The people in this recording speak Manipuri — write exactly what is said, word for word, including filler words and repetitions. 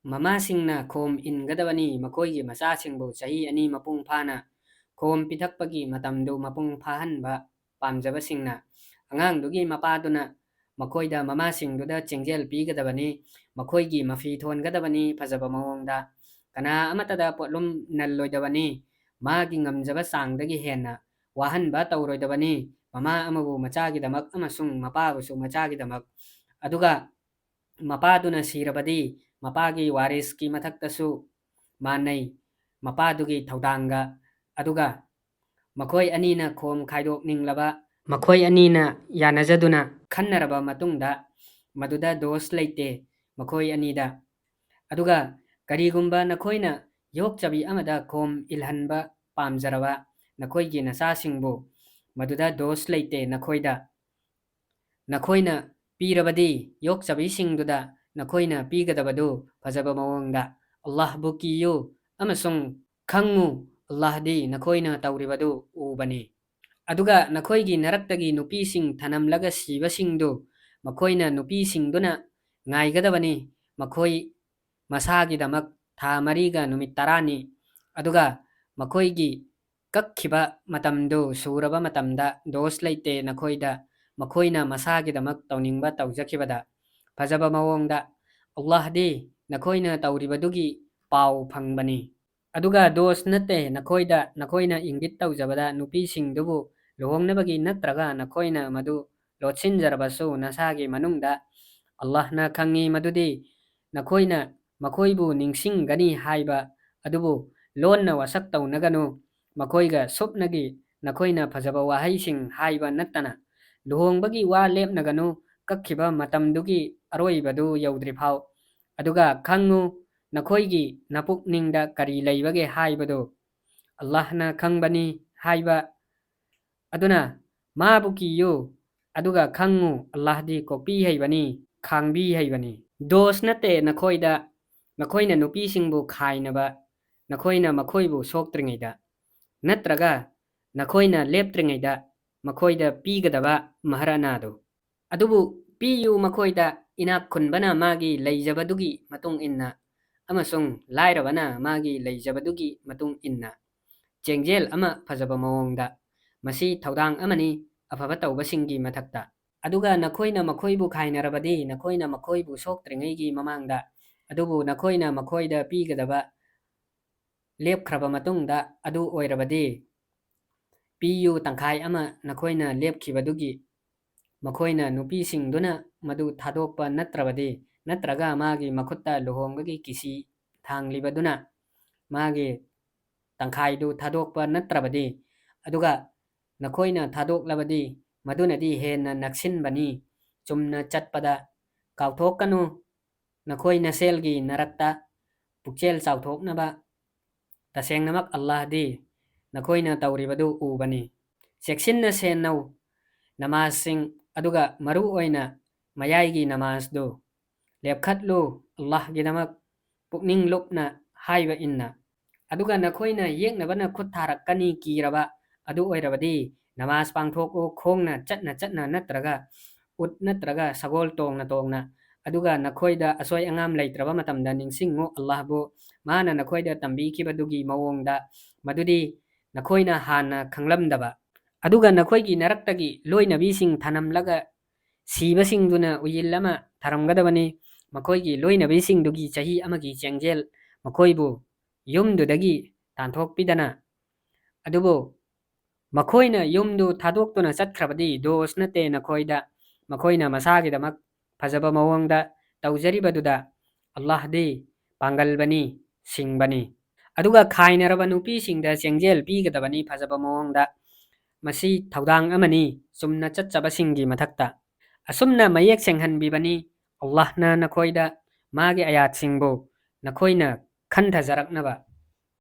ꯃꯃꯥꯁꯤꯡꯅ ꯈꯣꯝ ꯏꯟꯒꯗꯕꯅꯤ꯫ ꯃꯈꯣꯏꯒꯤ ꯃꯆꯥꯁꯤꯡꯕꯨ ꯆꯍꯤ ꯑꯅꯤ ꯃꯄꯨꯡ ꯐꯥꯅ ꯈꯣꯝ ꯄꯤꯊꯛꯄꯒꯤ ꯃꯇꯝꯗꯨ ꯃꯄꯨꯡ ꯐꯥꯍꯟꯕ ꯄꯥꯝꯖꯕꯁꯤꯡꯅ ꯑꯉꯥꯡꯗꯨꯒꯤ ꯃꯄꯥꯗꯨꯅ ꯃꯈꯣꯏꯗ, ꯃꯃꯥꯁꯤꯡꯗꯨꯗ ꯆꯦꯡꯖꯦꯜ ꯄꯤꯒꯗꯕꯅꯤ꯫ ꯃꯈꯣꯏꯒꯤ ꯃꯐꯤ ꯊꯣꯟꯒꯗꯕꯅꯤ ꯐꯖꯕ ꯃꯑꯣꯡꯗ꯫ ꯀꯅꯥ ꯑꯃꯠꯇꯗ ꯄꯣꯠꯂꯨꯝ ꯅꯜꯂꯣꯏꯗꯕꯅꯤ꯫ ꯃꯥꯒꯤ ꯉꯝꯖꯕ ꯆꯥꯡꯗꯒꯤ ꯍꯦꯟꯅ ꯋꯥꯍꯟꯕ ꯇꯧꯔꯣꯏꯗꯕꯅꯤ꯫ ꯃꯃꯥ ꯑꯃꯕꯨ ꯃꯆꯥꯒꯤꯗꯃꯛ ꯑꯃꯁꯨꯡ ꯃꯄꯥꯕꯨꯁꯨ ꯃꯆꯥꯒꯤꯗꯃꯛ꯫ ꯑꯗꯨꯒ ꯃꯄꯥꯗꯨꯅ ꯁꯤꯔꯕꯗꯤ ꯃꯄꯥꯒꯤ ꯋꯥꯔꯤꯁꯀꯤ ꯃꯊꯛꯇꯁꯨ ꯃꯥꯟꯅꯩ, ꯃꯄꯥꯗꯨꯒꯤ ꯊꯧꯗꯥꯡꯒ꯫ ꯑꯗꯨꯒ ꯃꯈꯣꯏ ꯑꯅꯤꯅ ꯈꯣꯝ ꯈꯥꯏꯗꯣꯛꯅꯤꯡꯂꯕ, ꯃꯈꯣꯏ ꯑꯅꯤꯅ ꯌꯥꯅꯖꯗꯨꯅ ꯈꯟꯅꯔꯕ ꯃꯇꯨꯡꯗ, ꯃꯗꯨꯗ ꯗꯣꯁ ꯂꯩꯇꯦ ꯃꯈꯣꯏ ꯑꯅꯤꯗ꯫ ꯑꯗꯨꯒ ꯀꯔꯤꯒꯨꯝꯕ ꯅꯈꯣꯏꯅ ꯌꯣꯛꯆꯕꯤ ꯑꯃꯗ ꯈꯣꯝ ꯏꯜꯍꯟꯕ ꯄꯥꯝꯖꯔꯕ ꯅꯈꯣꯏꯒꯤ ꯅꯆꯥꯁꯤꯡꯕꯨ, ꯃꯗꯨꯗ ꯗꯣꯁ ꯂꯩꯇꯦ ꯅꯈꯣꯏꯗ꯫ ꯅꯈꯣꯏꯅ ꯄꯤꯔꯕꯗꯤ, ꯌꯣꯛꯆꯕꯤꯁꯤꯡꯗꯨꯗ ꯅꯈꯣꯏꯅ ꯄꯤꯒꯗꯕꯗꯨ ꯐꯖꯕ ꯃꯑꯣꯡꯗ꯫ ꯑꯜꯂꯥꯍꯕꯨ ꯀꯤꯌꯨ ꯑꯃꯁꯨꯡ ꯈꯪꯉꯨ, ꯑꯜꯂꯥꯍꯗꯤ ꯅꯈꯣꯏꯅ ꯇꯧꯔꯤꯕꯗꯨ ꯎꯕꯅꯤ꯫ ꯑꯗꯨꯒ ꯅꯈꯣꯏꯒꯤ ꯅꯔꯛꯇꯒꯤ ꯅꯨꯄꯤꯁꯤꯡ ꯊꯅꯝꯂꯒ ꯁꯤꯕꯁꯤꯡꯗꯨ ꯃꯈꯣꯏꯅ, ꯅꯨꯄꯤꯁꯤꯡꯗꯨꯅ ꯉꯥꯏꯒꯗꯕꯅꯤ꯫ ꯃꯈꯣꯏ ꯃꯁꯥꯒꯤꯗꯃꯛ ꯊꯥ ꯃꯔꯤꯒ ꯅꯨꯃꯤꯠ ꯇꯔꯥꯅꯤ꯫ ꯑꯗꯨꯒ ꯃꯈꯣꯏꯒꯤ ꯀꯛꯈꯤꯕ ꯃꯇꯝꯗꯨ ꯁꯨꯔꯕ ꯃꯇꯝꯗ ꯗꯣꯁ ꯂꯩꯇꯦ ꯅꯈꯣꯏꯗ, ꯃꯈꯣꯏꯅ ꯃꯁꯥꯒꯤꯗꯃꯛ ꯇꯧꯅꯤꯡꯕ ꯇꯧꯖꯈꯤꯕꯗ꯫ ꯐꯖꯕ ꯃꯑꯣꯡꯗ, ꯑꯜꯂꯥꯍꯗꯤ ꯅꯈꯣꯏꯅ ꯇꯧꯔꯤꯕꯗꯨꯒꯤ ꯄꯥꯎ ꯐꯪꯕꯅꯤ꯫ ꯑꯗꯨꯒ ꯗꯣꯁ ꯅꯠꯇꯦ ꯅꯈꯣꯏꯗ, ꯅꯈꯣꯏꯅ ꯏꯪꯒꯤꯠ ꯇꯧꯖꯕꯗ ꯅꯨꯄꯤꯁꯤꯡꯗꯨꯕꯨ ꯂꯨꯍꯣꯡꯅꯕꯒꯤ ꯅꯠꯇ꯭ꯔꯒ ꯅꯈꯣꯏꯅ ꯃꯗꯨ ꯂꯣꯠꯁꯤꯟꯖꯔꯕꯁꯨ ꯅꯁꯥꯒꯤ ꯃꯅꯨꯡꯗ꯫ ꯑꯜꯂꯥꯍꯅ ꯈꯪꯉꯤ ꯃꯗꯨꯗꯤ ꯅꯈꯣꯏꯅ ꯃꯈꯣꯏꯕꯨ ꯅꯤꯡꯁꯤꯡꯒꯅꯤ ꯍꯥꯏꯕ, ꯑꯗꯨꯕꯨ ꯂꯣꯟꯅ ꯋꯥꯁꯛ ꯇꯧꯅꯒꯅꯨ꯫ ꯃꯈꯣꯏꯒ ꯁꯨꯞꯅꯒꯤ ꯅꯈꯣꯏꯅ ꯐꯖꯕ ꯋꯥꯍꯩꯁꯤꯡ ꯍꯥꯏꯕ ꯅꯠꯇꯅ꯫ ꯂꯨꯍꯣꯡꯕꯒꯤ ꯋꯥ ꯂꯦꯞꯅꯒꯅꯨ, ꯀꯛꯈꯤꯕ ꯃꯇꯝꯗꯨꯒꯤ ꯑꯔꯣꯏꯕꯗꯨ ꯌꯧꯗ꯭ꯔꯤꯐꯥꯎ꯫ ꯑꯗꯨꯒ ꯈꯪꯉꯨ, ꯅꯈꯣꯏꯒꯤ ꯅꯄꯨꯛꯅꯤꯡꯗ ꯀꯔꯤ ꯂꯩꯕꯒꯦ ꯍꯥꯏꯕꯗꯨ ꯑꯜꯂꯥꯍꯅ ꯈꯪꯕꯅꯤ ꯍꯥꯏꯕ꯫ ꯑꯗꯨꯅ ꯃꯥꯕꯨ ꯀꯤꯌꯨ, ꯑꯗꯨꯒ ꯈꯪꯉꯨ, ꯑꯜꯂꯥꯍꯗꯤ ꯀꯣꯛꯄꯤ ꯍꯩꯕꯅꯤ, ꯈꯥꯡꯕꯤ ꯍꯩꯕꯅꯤ꯫ ꯗꯣꯁ ꯅꯠꯇꯦ ꯅꯈꯣꯏꯗ, ꯅꯈꯣꯏꯅ ꯅꯨꯄꯤꯁꯤꯡꯕꯨ ꯈꯥꯏꯅꯕ, ꯅꯈꯣꯏꯅ ꯃꯈꯣꯏꯕꯨ ꯁꯣꯛꯇ꯭ꯔꯤꯉꯩꯗ, ꯅꯠꯇ꯭ꯔꯒ ꯅꯈꯣꯏꯅ ꯂꯦꯞꯇ꯭ꯔꯤꯉꯩꯗ ꯃꯈꯣꯏꯗ ꯄꯤꯒꯗꯕ ꯃꯍꯔ ꯑꯅꯥꯗꯨ꯫ ꯑꯗꯨꯕꯨ ꯄꯤꯌꯨ ꯃꯈꯣꯏꯗ, ꯏꯅꯥꯛ ꯈꯨꯟꯕꯅ ꯃꯥꯒꯤ ꯂꯩꯖꯕꯗꯨꯒꯤ ꯃꯇꯨꯡ ꯏꯟꯅ ꯑꯃꯁꯨꯡ ꯂꯥꯏꯔꯕꯅ ꯃꯥꯒꯤ ꯂꯩꯖꯕꯗꯨꯒꯤ ꯃꯇꯨꯡ ꯏꯟꯅ꯫ ꯆꯦꯡꯖꯦꯜ ꯑꯃ ꯐꯖꯕ ꯃꯑꯣꯡꯗ꯫ ꯃꯁꯤ ꯊꯧꯗꯥꯡ ꯑꯃꯅꯤ ꯑꯐꯕ ꯇꯧꯕꯁꯤꯡꯒꯤ ꯃꯊꯛꯇ꯫ ꯑꯗꯨꯒ ꯅꯈꯣꯏꯅ ꯃꯈꯣꯏꯕꯨ ꯈꯥꯏꯅꯔꯕꯗꯤ, ꯅꯈꯣꯏꯅ ꯃꯈꯣꯏꯕꯨ ꯁꯣꯛꯇ꯭ꯔꯤꯉꯩꯒꯤ ꯃꯃꯥꯡꯗ, ꯑꯗꯨꯕꯨ ꯅꯈꯣꯏꯅ ꯃꯈꯣꯏꯗ ꯄꯤꯒꯗꯕ ꯂꯦꯞꯈ꯭ꯔꯕ ꯃꯇꯨꯡꯗ, ꯑꯗꯨ ꯑꯣꯏꯔꯕꯗꯤ, ꯄꯤꯌꯨ ꯇꯪꯈꯥꯏ ꯑꯃ ꯅꯈꯣꯏꯅ ꯂꯦꯞꯈꯤꯕꯗꯨꯒꯤ꯫ ꯃꯈꯣꯏꯅ ꯅꯨꯄꯤꯁꯤꯡꯗꯨꯅ ꯃꯗꯨ ꯊꯥꯗꯣꯛꯄ ꯅꯠꯇ꯭ꯔꯕꯗꯤ, ꯅꯠꯇ꯭ꯔꯒ ꯃꯥꯒꯤ ꯃꯈꯨꯠꯇ ꯂꯨꯍꯣꯡꯕꯒꯤ ꯀꯤꯁꯤ ꯊꯥꯡꯂꯤꯕꯗꯨꯅ ꯃꯥꯒꯤ ꯇꯪꯈꯥꯏꯗꯨ ꯊꯥꯗꯣꯛꯄ ꯅꯠꯇ꯭ꯔꯕꯗꯤ, ꯑꯗꯨꯒ ꯅꯈꯣꯏꯅ ꯊꯥꯗꯣꯛꯂꯕꯗꯤ, ꯃꯗꯨꯅꯗꯤ ꯍꯦꯟꯅ ꯅꯛꯁꯤꯟꯕꯅꯤ꯫ ꯆꯨꯝꯅ ꯆꯠꯄꯗ ꯀꯥꯎꯊꯣꯛꯀꯅꯨ, ꯅꯈꯣꯏ ꯅꯁꯦꯜꯒꯤ ꯅꯔꯛꯇ ꯄꯨꯛꯆꯦꯜ ꯆꯥꯎꯊꯣꯛꯅꯕ꯫ ꯇꯁꯦꯡꯅꯃꯛ ꯑꯜꯂꯥꯍꯗꯤ ꯅꯈꯣꯏꯅ ꯇꯧꯔꯤꯕꯗꯨ ꯎꯕꯅꯤ꯫ ꯆꯦꯛꯁꯤꯟꯅ ꯁꯦꯟꯅꯧ꯫ ꯅꯃꯥꯖꯁꯤꯡ, ꯑꯗꯨꯒ ꯃꯔꯨ ꯑꯣꯏꯅ ꯃꯌꯥꯏꯒꯤ ꯅꯃꯥꯖꯗꯨ ꯂꯦꯞꯈꯠꯂꯨ, ꯑꯜꯂꯥꯍꯒꯤꯗꯃꯛ ꯄꯨꯛꯅꯤꯡ ꯂꯨꯞꯅ ꯍꯥꯏꯕ ꯏꯟꯅ꯫ ꯑꯗꯨꯒ ꯅꯈꯣꯏꯅ ꯌꯦꯛꯅꯕꯅ ꯈꯨꯠ ꯊꯥꯔꯛꯀꯅꯤ ꯀꯤꯔꯕ ꯑꯗꯨ ꯑꯣꯏꯔꯕꯗꯤ, ꯅꯃꯥꯖ ꯄꯥꯡꯊꯣꯛꯎ, ꯈꯣꯡꯅ ꯆꯠꯅ ꯆꯠꯅ ꯅꯠꯇ꯭ꯔꯒ ꯎꯠ ꯅꯠꯇ꯭ꯔꯒ ꯁꯒꯣꯜ ꯇꯣꯡꯅ ꯇꯣꯡꯅ꯫ ꯑꯗꯨꯒ ꯅꯈꯣꯏꯗ ꯑꯁꯣꯏ ꯑꯉꯥꯝ ꯂꯩꯇ꯭ꯔꯕ ꯃꯇꯝꯗ ꯅꯤꯡꯁꯤꯡꯉꯨ ꯑꯜꯂꯥꯍꯕꯨ, ꯃꯥꯅ ꯅꯈꯣꯏꯗ ꯇꯝꯕꯤꯈꯤꯕꯗꯨꯒꯤ ꯃꯑꯣꯡꯗ, ꯃꯗꯨꯗꯤ ꯅꯈꯣꯏꯅ ꯍꯥꯟꯅ ꯈꯪꯂꯝꯗꯕ꯫ ꯑꯗꯨꯒ ꯅꯈꯣꯏꯒꯤ ꯅꯔꯛꯇꯒꯤ ꯂꯣꯏꯅꯕꯤꯁꯤꯡ ꯊꯅꯝꯂꯒ ꯁꯤꯕꯁꯤꯡꯗꯨꯅ ꯎꯌꯤꯜ ꯑꯃ ꯊꯔꯝꯒꯗꯕꯅꯤ꯫ ꯃꯈꯣꯏꯒꯤ ꯂꯣꯏꯅꯕꯤꯁꯤꯡꯗꯨꯒꯤ ꯆꯍꯤ ꯑꯃꯒꯤ ꯆꯦꯡꯖꯦꯜ ꯃꯈꯣꯏꯕꯨ ꯌꯨꯝꯗꯨꯗꯒꯤ ꯇꯥꯟꯊꯣꯛꯄꯤꯗꯅ꯫ ꯑꯗꯨꯕꯨ ꯃꯈꯣꯏꯅ ꯌꯨꯝꯗꯨ ꯊꯥꯗꯣꯛꯇꯨꯅ ꯆꯠꯈ꯭ꯔꯕꯗꯤ ꯗꯣꯁ ꯅꯠꯇꯦ ꯅꯈꯣꯏꯗ, ꯃꯈꯣꯏꯅ ꯃꯁꯥꯒꯤꯗꯃꯛ ꯐꯖꯕ ꯃꯑꯣꯡꯗ ꯇꯧꯖꯔꯤꯕꯗꯨꯗ꯫ ꯑꯜꯂꯥꯍꯗꯤ ꯄꯥꯡꯒꯜꯕꯅꯤ, ꯁꯤꯡꯕꯅꯤ꯫ ꯑꯗꯨꯒ ꯈꯥꯏꯅꯔꯕ ꯅꯨꯄꯤꯁꯤꯡꯗ ꯆꯦꯡꯖꯦꯜ ꯄꯤꯒꯗꯕꯅꯤ ꯐꯖꯕ ꯃꯑꯣꯡꯗ꯫ ꯃꯁꯤ ꯊꯧꯗꯥꯡ ꯑꯃꯅꯤ ꯆꯨꯝꯅ ꯆꯠꯆꯕꯁꯤꯡꯒꯤ ꯃꯊꯛꯇ꯫ ꯑꯁꯨꯝꯅ ꯃꯌꯦꯛ ꯁꯦꯡꯍꯟꯕꯤꯕꯅꯤ ꯑꯜꯂꯥꯍꯅ ꯅꯈꯣꯏꯗ, ꯃꯥꯒꯤ ꯑꯌꯥꯠꯁꯤꯡꯕꯨ ꯅꯈꯣꯏꯅ ꯈꯟꯊꯖꯔꯛꯅꯕ꯫